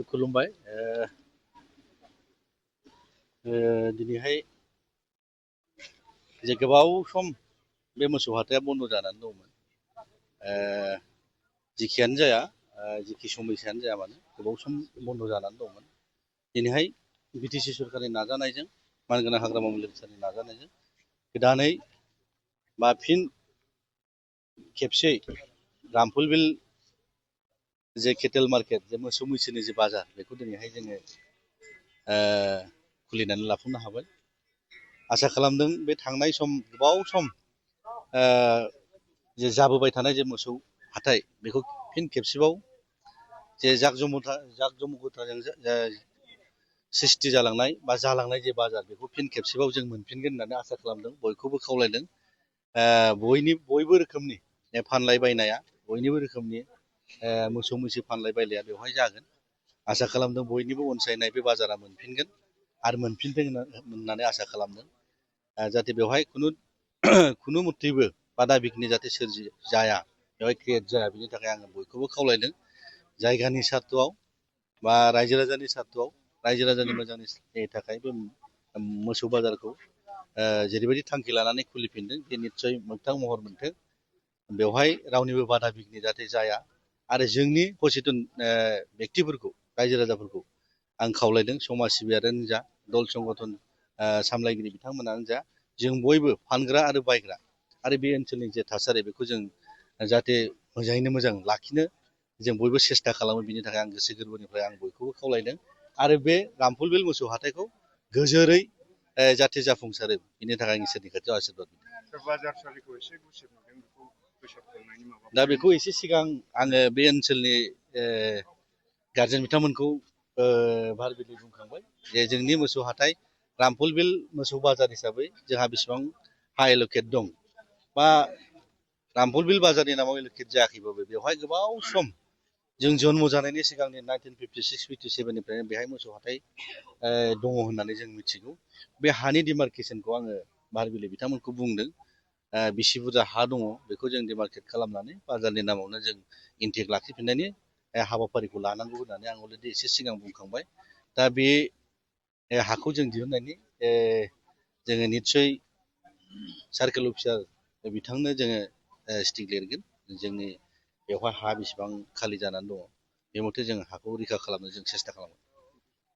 खुलुमबाय दिनैहाय जे गोबाव सम बे मोसौ हाथाया बन्द' जानानै दंमोन जिखियानो जाया जिखि समयसायानो जाया मानो गोबाव सम बन्द' जानानै दंमोन दिनैहाय बिटिसि सरकारनि नाजानायजों मानगोनां हाग्रामा मिलिटारिनि नाजानायजों गोदानै बा फिन खेबसे रामफलबिल जे केटेल मार्केट जे मोसौ मैसोनि जे बाजार बेखौ दिनैहाय जोङो खुलिनानै लाफुंनो हाबाय आसा खालामदों बे थांनाय सम गोबाव सम जे जाबोबाय थानाय जे मोसौ हाथाय बेखौ फिन खेबसेबाव जे जाकजमकताजों सृष्टि जालांनाय बा जालांनाय जे बाजार बेखौ फिन खेबसेबाव जों मोनफिनगोन होननानै आसा खालामदों बयखौबो खावलायदों बयबो रोखोमनि फानलाय बायनाया बयनिबो रोखोमनि मोसौ मैसो फानलाय बायलाया बेवहाय जागोन आसा खालामदों बयनिबो अनसायनाय बे बाजारा मोनफिनगोन आरो मोनफिनथों होननानै आसा खालामदों जाहाथे बेवहाय खुनु मथेबो बादा बिघ्नि जाहाथे सोरजि जाया बेवहाय क्रियेट जाया बिनि थाखाय आङो बयखौबो खावलायदों जायगानि सार्थआव बा रायजो राजानि सार्थआव रायजो राजानि मोजांनि थाखाय बे मोसौ बाजारखौ जेरैबायदि थांखि लानानै खुलिफिनदों बे निस्सय मोगथां महर मोनथों बेवहाय रावनिबो बादा बिघ्नि जाहाथे जाया आरो जोंनि सचेतन बेक्तिफोरखौ रायजो राजाफोरखौ आं खावलायदों समाज सिबियारियानो जा दल संगठन सामलायगिरि बिथांमोनानो जा जों बयबो फानग्रा आरो बायग्रा आरो बे ओनसोलनि जे थासारि बेखौ जों जाहाथे मोजाङैनो मोजां लाखिनो जों बयबो सेस्था खालामो बिनि थाखाय आं गोसो गोरबोनिफ्राय आं बयखौबो खावलायदों आरो बे रामफलबिल मोसौ हाथायखौ गोजोरै जाहाथे जाफुंसारो बिनि थाखाय आं इसोरनि खाथियाव आशीर्बाद दा बेखौ एसे सिगां आङो बे ओनसोलनि गारजेन बिथांमोनखौ भारबिलि बुंखांबाय जे जोंनि मोसौ हाथाय रामफलबिल मोसौ बाजार हिसाबै जोंहा बेसेबां हा एलकेट दं बा रामफलबिल बाजारनि नामाव एलकेट जायाखैबाबो बेवहाय गोबाव सम जों जन्म जानायनि सिगांनि 1956-57निफ्रायनो बेहाय मोसौ हाथाय दङ होननानै जों मिथिगौ बे हानि डिमार्केसनखौ आङो भारबिलि बिथांमोनखौ बुंदों बिसि बुरजा हा दङ बेखौ जों डिमार्केट खालामनानै बाजारनि नामावनो जों इन्टेक लाखिफिननायनि हाबाफारिखौ लानांगौ होननानै आं अलरेडि एसे सिगां बुंखांबाय दा बे हाखौ जों दिहुननायनि जोङो निस्सय सार्केल अफिसार बिथांनो जोङो स्टिक लिरगोन जोंनि बेवहाय हा बेसेबां खालि जानानै दङ बे मथे जों हाखौ रैखा खालामनो जों सेस्था खालामगोन